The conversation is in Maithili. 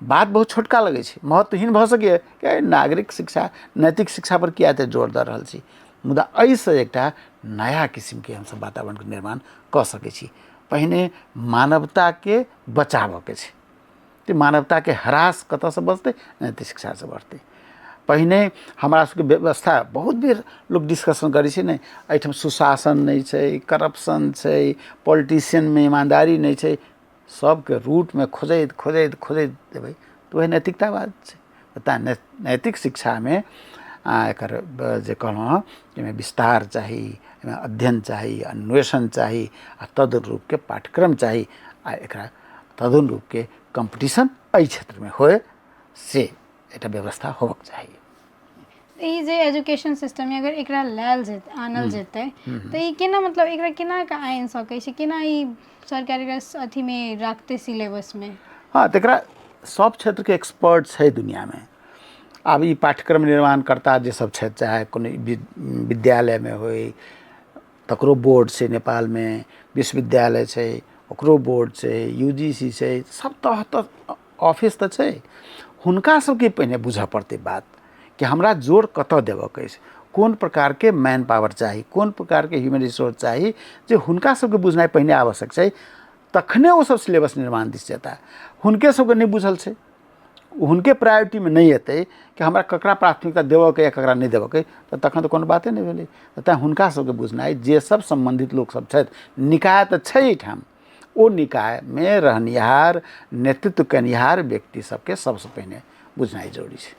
बात बहुत छोटका लगै छै, महत्वहीन भऽ सकैए कि नागरिक शिक्षा नैतिक शिक्षापर किया एतेक जोर दऽ रहल छी, मुदा एहिसँ एकटा नया किसिमके हमसभ वातावरणके निर्माण कऽ सकै छी। पहिने मानवताके बचाबऽके छै, तऽ मानवताके ह्रास कतऽसँ बचतै? नैतिक शिक्षासँ बढ़तै। पहिने हमरा सबके व्यवस्था बहुत बेर लोक डिस्कशन करै छै ने, एहिठाम सुशासन नहि छै, करप्शन छै, पॉलिटिशियनमे ईमानदारी नहि छै, सबके रूटमे खोजैत खोजैत खोजैत जेबै तऽ वएह नैतिकतावाद छै। तैँ नैतिक शिक्षामे एकर जे कहलहुँ हँ, एहिमे विस्तार चाही, एहिमे अध्ययन चाही, अन्वेषण चाही आ तदनुरूपके पाठ्यक्रम चाही आ एकरा तदनुरूपके कम्पटिशन एहि क्षेत्रमे होइ, से एकटा व्यवस्था होबक चाही। ई जे एजुकेशन सिस्टम अगर एकरा लायल जेतै, आनल जेतै, तऽ ई केना, मतलब एकरा केना कऽ आनि सकै छै, केना ई सरकार एकरा अथीमे राखतै सिलेबसमे? हँ, तऽ एकरा सब क्षेत्रके एक्सपर्ट छै दुनिआँमे। आब ई पाठ्यक्रम निर्माणकर्ता जे सब छथि, चाहे कोनो विद्यालयमे होइ तकरो बोर्ड छै, नेपालमे विश्वविद्यालय छै ओकरो बोर्ड छै, यू जी सी छै, सब तरह तऽ ऑफिस तऽ छै। हुनका सबके पहिने बुझऽ पड़तै बात कि हमरा जोर कतऽ देबऽके अछि, कोन प्रकारके मैन पावर चाही, कोन प्रकारके ह्यूमन रिसोर्स चाही, जे हुनका सबके बुझनाइ पहिने आवश्यक छै, तखने ओसब सिलेबस निर्माण दिस जेता। हुनके सबके नहि बुझल छै, हुनके प्रायोरिटीमे नहि एतै कि हमरा ककरा प्राथमिकता देबऽके या ककरा नहि देबऽके, तऽ तखन तऽ कोनो बाते नहि भेलै। तऽ हुनका सबके बुझनाइ जे सब सम्बन्धित लोकसब छथि, निकाय तऽ छै एहिठाम, ओ निकायमे रहनिहार नेतृत्व केनिहार व्यक्ति सबके सबसँ पहिने बुझनाइ जरूरी छै।